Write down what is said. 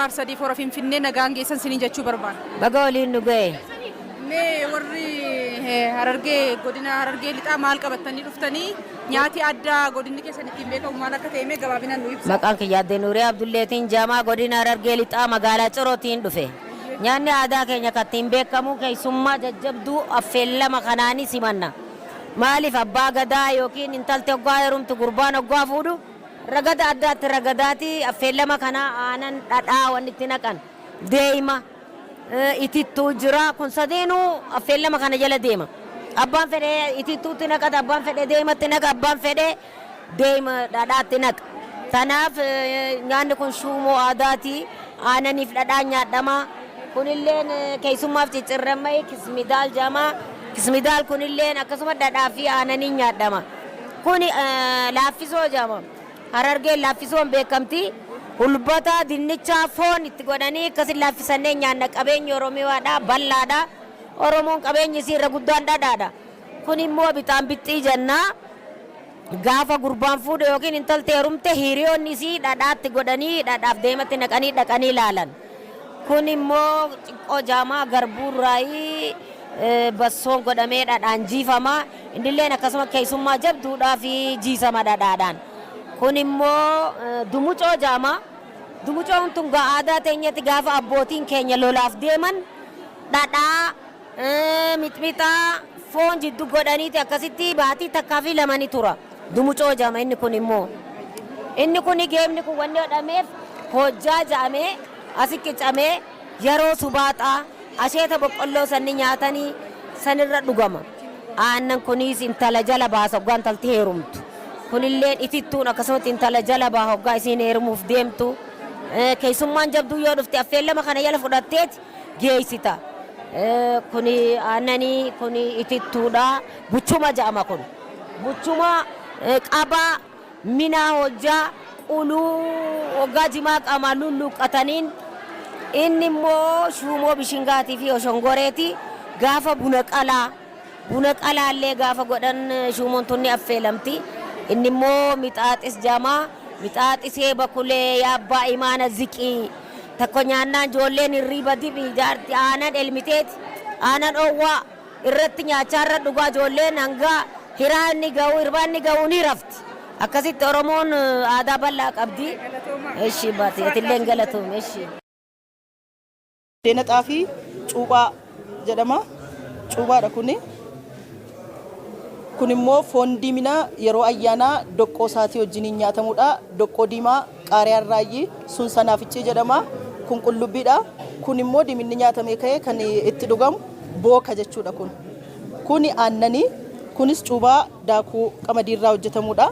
Aarsadii Hora Finfinnee nagaan geessan siniin jechuu barbaada. Baga waliin nu ga'e. Mee warri Harargee, godina Harargee Lixaa maal qabattanii dhuftanii, nyaati addaa godinni keessan ittiin beekamu maal akka ta'e mee gabaabinaan nu ibsa. Maqaan kiyya Aadde Nuuree Abdulleetiin Jaamaa, godina Harargee Lixaa magaalaa Corootiin dhufe. Nyaanni aadaa keenya kan ittiin beekamu keessummaa jajjabduu affeellama kanaanii simanna. Maaliif abbaa gadaa yookiin intalti hoggaa heerumtu, gurbaan hoggaa fuudhu, ragada addaatti ragadaati affeellama kanaa aanan, dhadhaa, wanni itti naqan, deema, itittuu jira. Kun sadeenuu affeellama kana jala deema. Abbaan fedhe itittuutti naqata, abbaan fedhe deematti naqa, abbaan fedhe deema dhadhaatti naqa. Kanaaf nyaanni kun shuumoo aadaati. Aananiif dhadhaan nyaadhama. Kunilleen keessummaaf ciccirramee kismidaal jedhama. Kismidaal kunilleen akkasuma dhadhaa fi aananiin nyaadhama. Kun laaffisoo jedhama. Harargeen laaffisoon beekamti. Hulbata, dinnichaa, foon itti godhanii akkasin laaffisannee nyaanna. Qabeenyi Oromiyaadha, bal'aadha. Oromoon qabeenyi isii irra guddaan dhadhaadha. Kun immoo bixaan bixxii jenna. Gaafa gurbaan fuudhe yookiin intalti heerumte, hiriyoonni isii dhadhaatti godhanii, dhadhaaf deematti naqanii dhaqanii ilaalan. Kun immoo xiqqoo jaamaa, garbuurraayii bassoon godhamee dhadhaan jiifama. Innilleen akkasuma keessummaa jabduudhaa fi jiisama dhadhaadhaan. Kun immoo dumucoo jaama. Dumucoon tun aadaa teenyatti gaafa abbootiin keenya lolaaf deeman dhadhaa, mixmixaa, foon jiddu godhaniiti akkasitti baatii takkaa fi lama ni tura. Dumucoo jaama inni kun immoo. Inni kun geemni kun wanni godhameef hojjaa ja'amee asi qicamee yeroo subaaxaa asheeta boqqolloo sanni nyaatanii sanirra dhugama. Aannan kunis intala jala baasa hoggaa intalti heerumtu. Kunilleen itittuun akkasumatti intala jala baha hoggaa isiin heerumuuf deemtu. Keessummaan jabduu yoo dhufte affeellama kana jala fudhatteeti geessita. Kuni aannanii, kuni itittuudha. Buchuma jedhama kun. Buchuma qabaa minaa hojjaa quluu hoggaa jimaa qaamaan lulluuqqataniin. Inni immoo shuumoo bishingaatii fi oshongoreeti. Gaafa buna qalaa, buna qalaallee gaafa godhan shuumoon tunni affeelamti. Inni immoo mixaaxis jedhama. Mixaaxisee bakulee yaabbaa imaana ziqii takko nyaannaan ijoolleen hirriiba dibi jaarti aanan elmiteeti aanan oowwaa irratti nyaachaa irra dhugaa, ijoolleen hanga hiraanni ga'u, hirbaanni ga'u ni rafti. Akkasitti Oromoon aadaa bal'aa qabdi. Eshi baate atilleen galatoome eshi. Buddeena xaafii cuuphaa jedhama. Cuuphaadha kuni. Kun immoo foon diiminaa yeroo ayyaanaa doqqoo isaatii wajjiniin nyaatamudha. Doqqoo diimaa qaariyaa irraayyii sun sanaaficcii jedhama. Kun qullubbiidha. Kun immoo diiminni nyaatamee ka'e kan itti dhugamu booka jechuudha kun. Kuni aannanii. Kunis cuubaa daakuu qamadii irraa hojjetamudha.